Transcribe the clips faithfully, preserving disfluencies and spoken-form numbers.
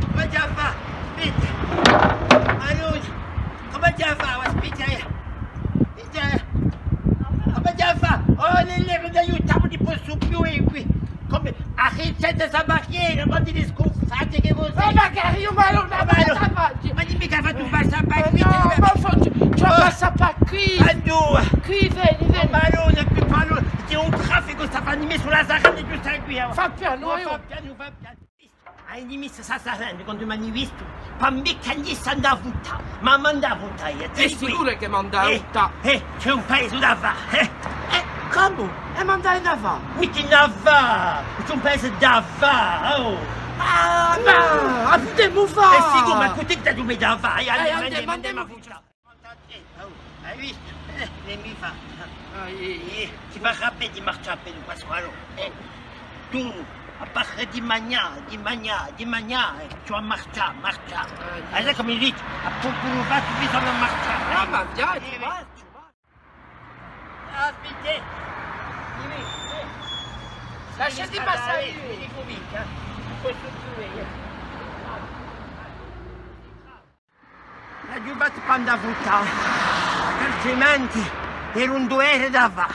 Cumu aghju da fà? Aspetta. Allora, cumu aghju da fà? Aspetta, eh. Aspetta, eh. Cumu aghju da fà? Oh, Lele, mi aiuti, ùn ne possu più, eh, quì. Cumu? Ah, chì c'hè sta barriera, ma ti scuffa, chì cos'hè? Ma magari eiu, ma allora, ma, ma dimmi chì aghju fattu passà per quì, no, ma facciu, ci ho passato per quì. Quì, vedi, vedi. Ma allora, più, allora, c'hè un trafficu, sta fannu in mezu à a strada, ghjustu quì, eh. Fà pianu, oh. Fà pianu, fà pianu. Hai vistu, sta, sta, quandu m'ani vistu, pà micca ùn ci sò andatu à vutà, ma m'ani mandatu à vutà eiu. Hè sicuru chì m'ani mandatu à vutà? Eh, ci hè un paese da fà, eh. Eh, cumu? È m'ani mandatu da fà? Micca da fà, ci hè un paese da fà, oh. Ah, ma, ma pudemu fà? Eh, sicuru, ma cusì chì t'aghju da fà, eh, andemu, andemu à vutà. Eh, oh, hai vistu? Eh, è mi fà. Ah, eh, eh, ti farà bè di marchjà per u Pasqualò. Eh, tù, à parte di magnà, di magnà, di magnà, eh, ci vole à marchjà, marchjà. Ah, eh. Allora, cum'è dici, à puntu di fattu bisogna marchjà, eh. Ah, ma viaghju, eh, vacciu, vacciu. Aspetta. Lasciati passà, eh, mi dicu micca. Ùn possu più, eh. L'aghju fattu pà andà à vutà, altrimenti era un duvere da fà.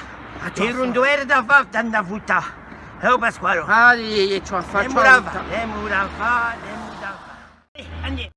Ah, era un duvere da fà, d'andà à vutà. Eh, o Pasqualò. Ah, iè, iè, ci vole à fà, ci vole à fà, ci vole à fà. Eh, andemu.